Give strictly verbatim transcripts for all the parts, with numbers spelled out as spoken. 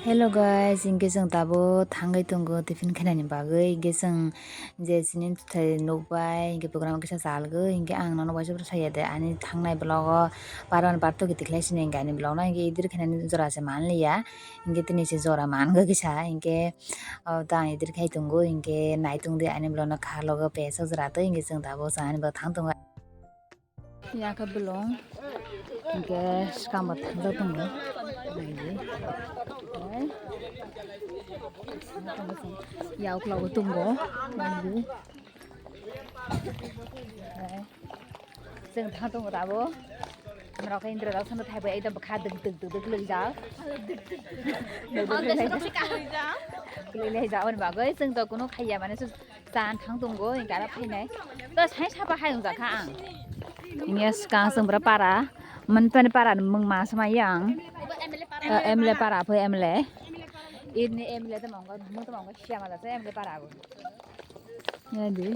Hello guys, hinkhe chwng tabuk thangwi tongo tiffin khainani bagwi. Hinkhe chwng je chini bwthai nukbai, hinkhe program kisa chalgwi, hinkhe ang nono waisa phano saya de, ani thangnai vlog o parwan parto giti khlai sini, hinkhe ani vlog no hinkhe edit khainani jora se manliya, hinkhe tini se jora mangwi kisa, hinkhe o ta ang edit khai tongo, hinkhe naitung di ani vlog no kha logo pesok jora twi, hinkhe chwng tabuk chwng ani vlog thang tongo. Yang khe belong, hinkhe swkang bo thangjak tongo. Naidi. Ya, ukla bo tongo. Naidi. Chwng thang tongo tabuk. Norok khe Indra Dawsano thaibo ekdom bwkha dwk dwk dwk dwk kwlwijak. Kwlwijak. Kwlwijak, aboni bagwi chwng to kunu khaiya mane. Chan thang tongo, hinkhe aro phainai. To sai sapa hai wngjakha ang. Hinkhe swkang chwng bwrwi para, manpani para ni mung ma swmai yang. Eh, M L A para pho M L A. Ini M L A tamo wngkha, mung tamo wngkha, siya ma jasa M L A para bo. Ya di.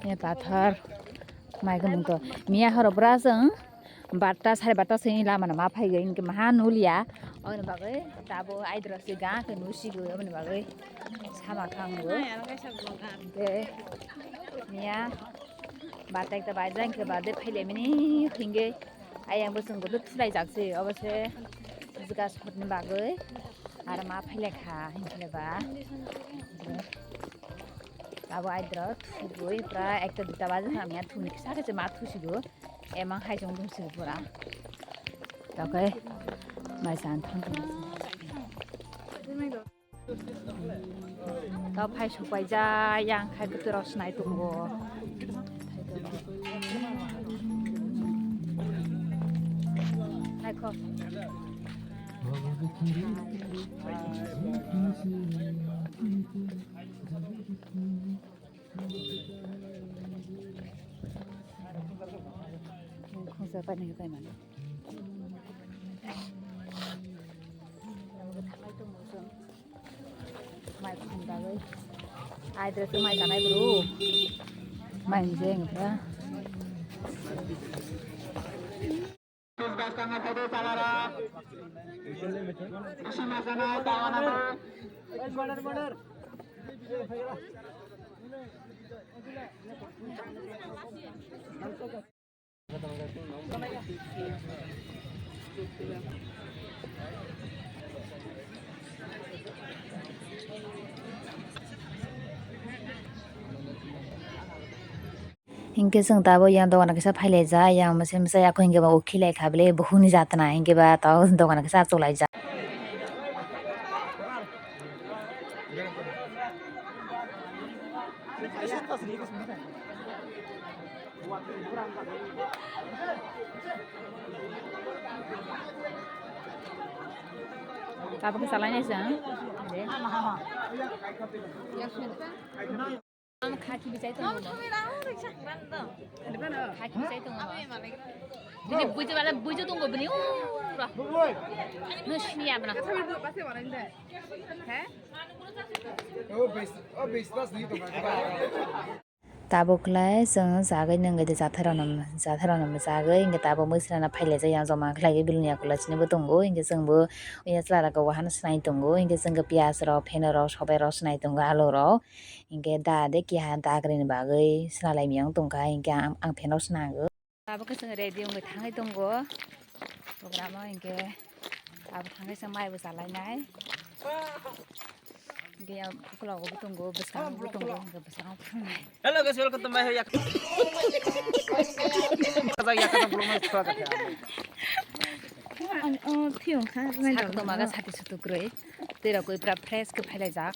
Ya pathor. Mai khe mung to. Miya horo bwra chwng. Barta, sare barta sini lama no ma phai gwi, hinkhe maha nuliya. Oboni bagwi tabuk aidro se ga khe nusigo, oboni bagwi sama khango. Hinkhe miya barta ekta baijak, hinkhe baade phailaimani, hinkhe ayang bo chwng bodo thulaijak se, obo se jwga sotni bagwi aro ma phailaikha, hinkhe ba abo aidro thugwi pura ekta duita baje kha, miya thumni kisa khe se ma thusigo. Emang hai chong dong sini pura. Toke mai san thang thang. To phai supai ja yang khai kutu rok snai tongo. Hai kho. Khungsa painai khe paimani. Mai khum bagwi. Aidre se mai tanai bro. Mai je wngkha. Hinkhe chwng tabuk yang dogan kisa phailaijak, yang masa masa yakho hinkhe ba ukhilai kha bele bukhukni jatna, hinkhe ba tabuk dogan kisa achuk laijak. Tabuk kisa lainai chwng. Khaki bichai tongo. Khaki bichai tongo. Bini buijo bala buijo tongo bini. Ura. No sini abna. Tabuk lai chwng chagwi nungwi de jathai rok no, jathai rok no chagwi hinkhe tabuk mwisra no phailaijak yang joma khlaiwi bilini yakulo chini bo tongo hinkhe chwng bo ya chwla rok wahan swnaui tongo hinkhe chwng khe piyaj rok pheno rok sobai rok swnaui tongo alu rok. Hinkhe da de keha dagrini bagwi swnalaimiyang tongkha, hinkhe ang, ang pheno swnango. Abo khe chwng ready wngwi thangwi tongo program o, hinkhe abo thangwi chwng maibo chalainai. Hinkhe yang ukologo bo tongo, bwskango bo tongo, hinkhe bwskango phrwngnai. Hello guys, welcome to my house. Ang, oh, thiyong kha, sak tongma khe sati sutu kwrwi. Twi rok kwi pura fresh khe phailaijak.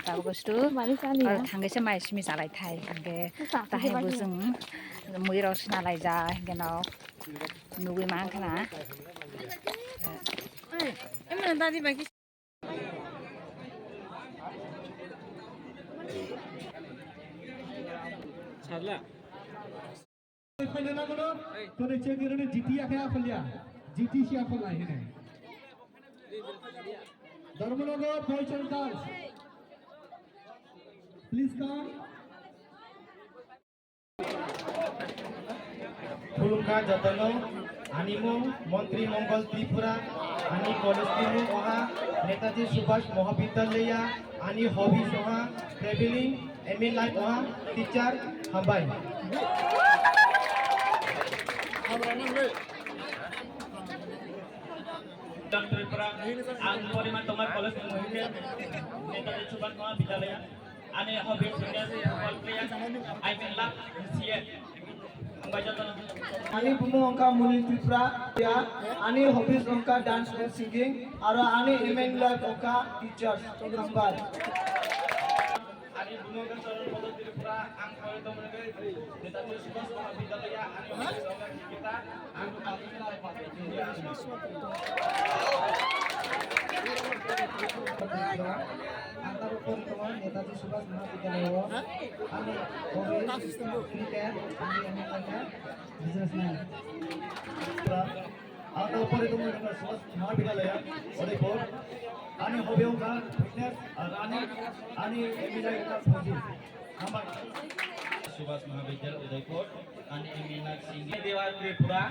Tabuk sto. Mani chaliya. Aro thangwi se mai simi chalai thai. Hinkhe tahai bo chwng mui rok sina laijak. Hinkhe no nugwi mankha na. Sarla. Kone check gurune G T ya khe aphal ya. G T si aphal lai hene. Dharmanagar Boys and Girls. Please come. Khulumkha jotono, ani mung Montri Mongol Tripura, ani college ni mung oha Netaji Subhash Mahavidyalaya, ani hobbies oha traveling, aim in life oha teacher, hambai. Tripura, ang Poriman Tomar College ni mung khe Netaji Subhash Mahavidyalaya. Ani hobby fitness, football player, I mean love, C A. Hambai jotono. Ani bumung wngkha Munil Tripura, ya. Ani hobbies wngkha dance and singing, aro ani aim in life wngkha teachers. Hambai. Ani bumung wngkha Charan Pradhan Tripura, ang Poriman Tomar College, Netaji Subhash Mahavidyalaya, ani hobbies wngkha cricket, ang Ang tabuk pori tongo Netaji Subhash Mahavidyalaya o. Ani hobby cricket, ani hobby businessman. Ang tabuk pori tongo Netaji Subhash Mahavidyalaya, Udaipur. Ani hobby wngkha fitness, running, ani aim in life wngkha fauji. Hambai. Subhash Mahavidyalaya Udaipur, ani aim in life singing. Dewa Tripura.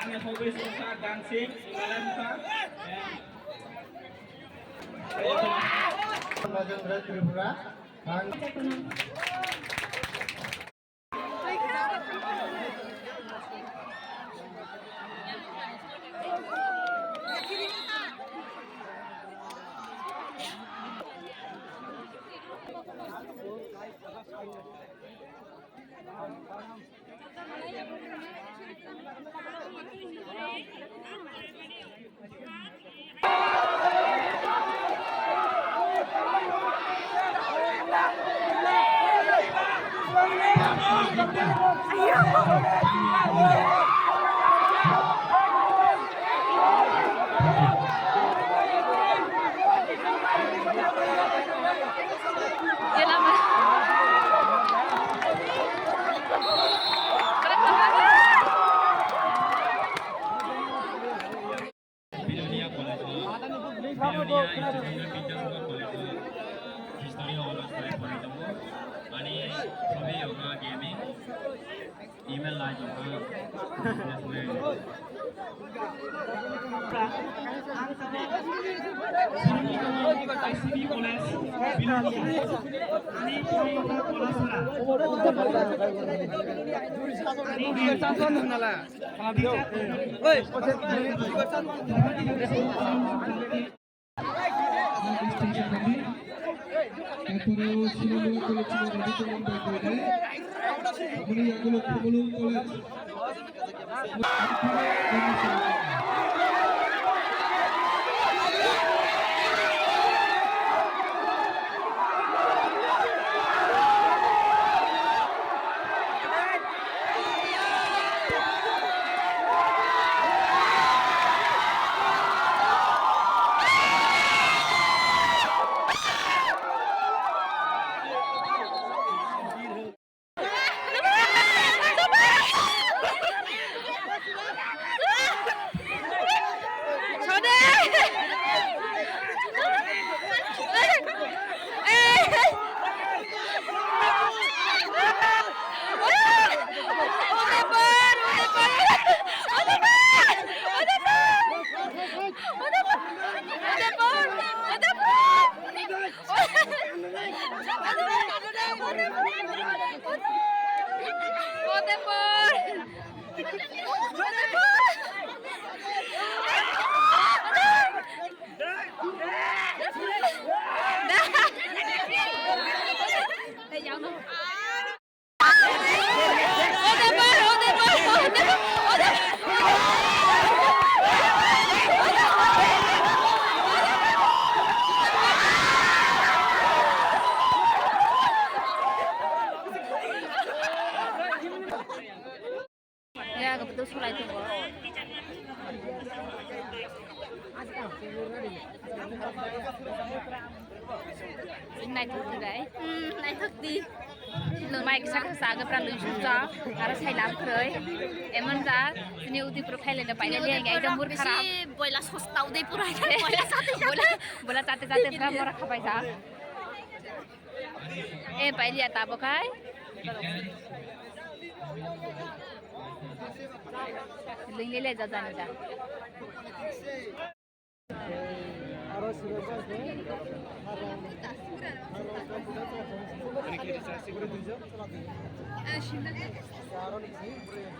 Ani hobbies wngkha dancing, kalam kha. Majendra Tripura. Ang Bilonia College o, Bilonia Engineering Bidyasagar College o History Honours bai pori tongo. Ani hobby wngkha gaming, email lai wngkha businessman. I C B College, Bilonia. Ani pori wngkha Kolasora. Ani Taipore Srinagar College ni Ravi Kumar bai koinai. Aboni yagulo Khumulwng College. Ya, kebetul sulai tu. Naithok di bai. Hmm, naithok di. Mai kisa kisa aga pra lui suk ja, ara sai lam kroi. Emon ja, sini uti pro khai le na pai le ai jam bur kharap. Boila sosta udai pura boila sate boila, boila sate sate pra mora khapai ja. Eh, pai liya tabo khai. Lingli le jajani da.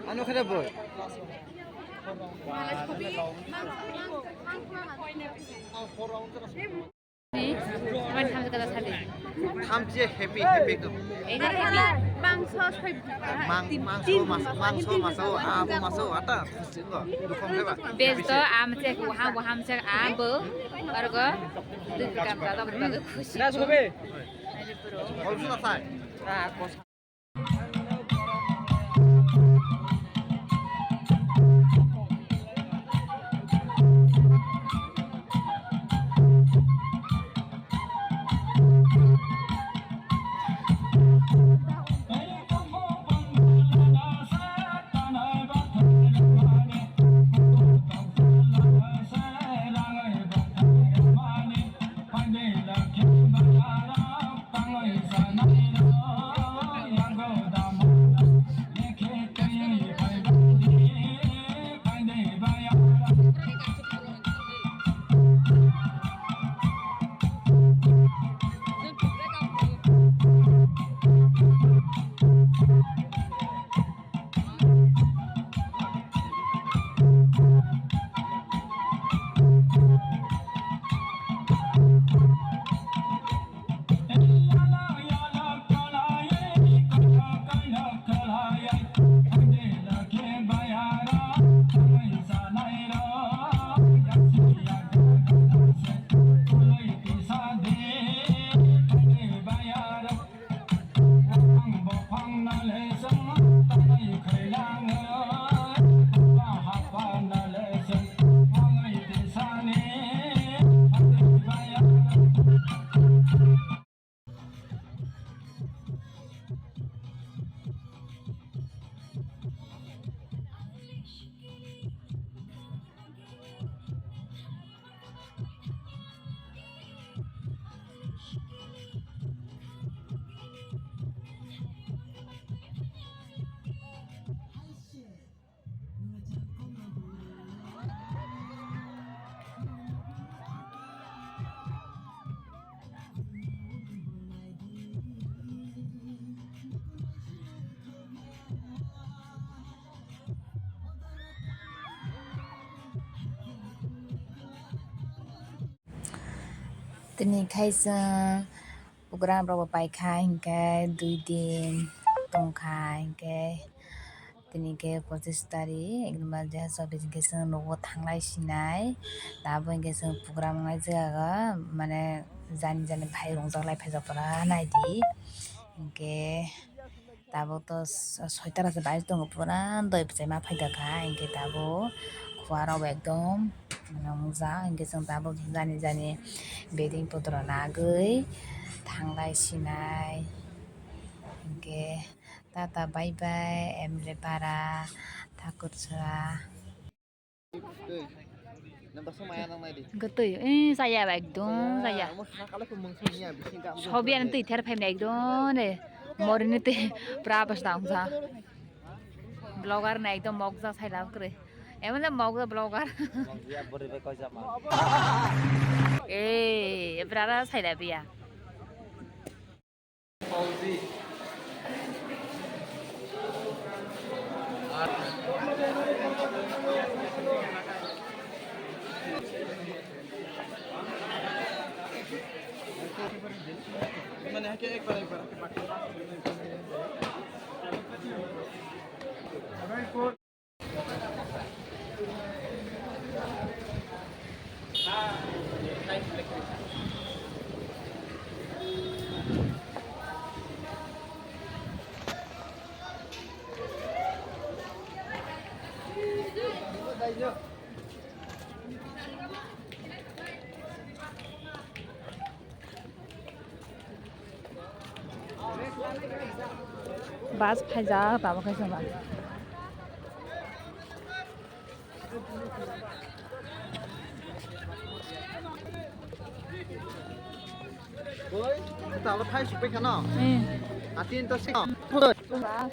Ano khe da boi? Ni, mani thamchi kaisa sadi. Thamchi happy, happy ekdom. Ei, happy. Mangso soi. Mang-, mangso, mas-, mangso, maso, abo maso, ata, singo, dukhong heba. Bes to, am chek, waham, waham chek, abo, argo, dui kam ta, abo, abo, khusi. Olsun asai. Tini khai chwng program rok bo paikha, hinkhe dui din tongkha, hinkhe tini khe pochis tarik, ek number je chobbish hinkhe chwng nogo thanglai sinai. Tabuk hinkhe chwng program wngnai jaga o, mane jani jani phai rwngjaklai phaijak pora naidi. Hinkhe tabuk to soitara se bai tongo, pura doi bwchai ma phaida kha, hinkhe tabuk khua rok bo ekdom nwngjak, hinkhe chwng tabuk jani jani beding putro nagwi thanglai sinai. Hinkhe tata bye bye, Emre para, Thakur sora. Gotoi, eh, saya ba ekdom saya. Sobi ani twi ther phaimna ekdom re. Morini twi pra pas dang sa. Vlogger na ekdom mokja sai lab kre. Emon le mokja vlogger. Eh, brara sai lab ya. Bus phaijak, tabuk khe chwng ba. Oi, tabuk phai sukphi khano. Hmm. Atin to sing. Ba.